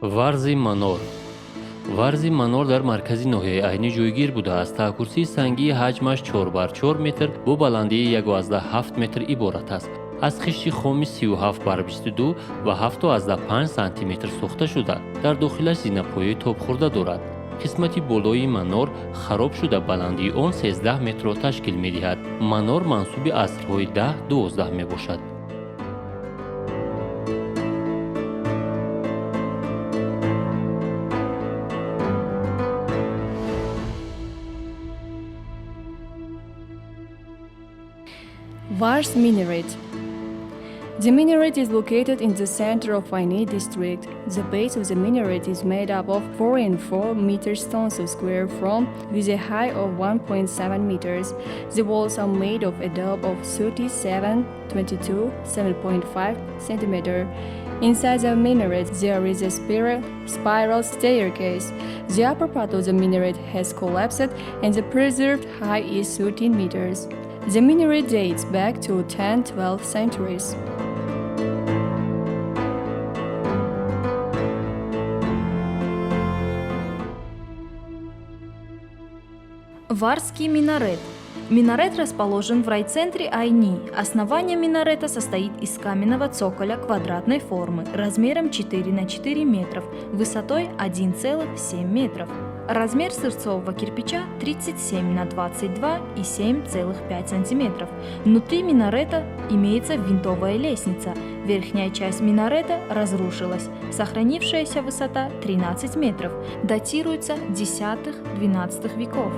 Варзи манор. Варзи манор дар маркази ноҳияи Айнӣ ҷойгир буда, аз таҳкурсии сангии ҳаҷмаш 4 бар 4 метр бо баландии 1,7 метр иборат аст. Аз хишти хоми 37 бар 22 ва 7,5 сантиметр сохта шуда, дар дохилаш зинапояи тобхӯрда дорад. Қисмати болои манор хароб шуда, баландии он 13 метрро ташкил медиҳад. Манор мансуби асрҳои 10-12 мебошад. Vars Minaret. The minaret is located in the center of Aini district. The base of the minaret is made up of 4 and 4 meter stones of square form with a height of 1.7 meters. The walls are made of adobe of 37, 22, 7.5 centimeter. Inside the minaret there is a spiral staircase. The upper part of the minaret has collapsed and the preserved height is 13 meters. The minaret dates back to 10-12 centuries. Варский минарет. Минарет расположен в райцентре Айни. Основание минарета состоит из каменного цоколя квадратной формы размером 4 на 4 метров, высотой 1,7 метров. Размер сырцового кирпича 37 на 22 и 7,5 сантиметров. Внутри минарета имеется винтовая лестница. Верхняя часть минарета разрушилась. Сохранившаяся высота 13 метров. Датируется X-XII веков.